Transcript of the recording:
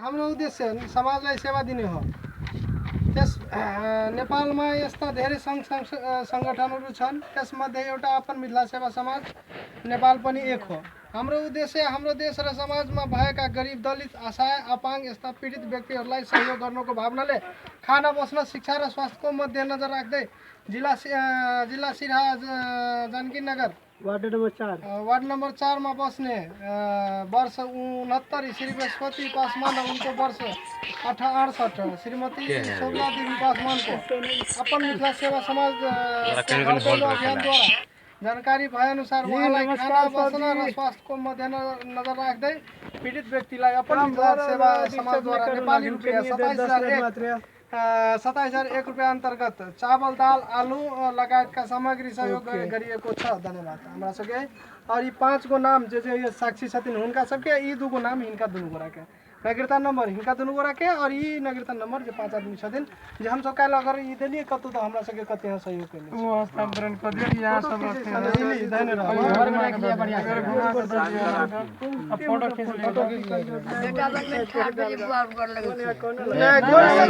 हाम्रो उद्देश्य समाजलाई सेवा दिने हो। त्यस नेपालमा यस्ता धेरै सङ्घ सङ्गठनहरू छन्, त्यसमध्ये एउटा अपन मिथिला सेवा समाज नेपाल पनि एक हो। हाम्रो उद्देश्य हाम्रो देश र समाजमा भएका गरिब, दलित, असहाय, अपाङ्ग यस्ता पीडित व्यक्तिहरूलाई सहयोग गर्नुको भावनाले खान, बस्न, शिक्षा र स्वास्थ्यको मध्यनजर राख्दै जिल्ला जिल्ला सिरहा जानकी नगर वार्ड नम्बर 4 वार्ड नम्बर 4 मा बस्ने वर्ष 69 श्री बृहस्पति पासवान र उनको वर्ष 68 श्रीमती शोभला देवी पासवानको अपन मिथिला सेवा समाज घर पहिलो अभियानद्वारा जानकारी भएअनुसार जी, उहाँलाई नमस्कार खाना, सर बस्न र जी। स्वास्थ्यको मध्यनजर राख्दै पीडित व्यक्तिलाई अपन मिथिला सेवा समाजद्वारा नेपाली रुपियाँ 27,001 मात्र 27,001 रुपियाँ अन्तर्गत चावल, दाल, आलु लगायतका सामग्री सहयोग ओके। गरिएको छ। धन्यवाद। हमरा सबके और ई 5 गो नाम जे जे साक्षी छथिन हुनका सबके, ई 2 गो नाम हिनका दुनू गोरा के नागरिकता नंबर हिनका दुनू गोरा के और ई नागरिकता नंबर जे 5 आदमी छथिन जे हमसब काल्हि अगर ई देलियै कतौ तऽ हमरा सबके कते यहाँ सहयोग केने छै। वो हस्तांतरण कर दिया, यहाँ सब रखे हैं। ई धन्य रहब। घर में रख लिया बढ़िया से। घुमा के दे दिया अब फोटो खींच लिया। बेटा बनमे ठाढ़ भेलै, बुआ गोर लगै छै। नहि, गोर से-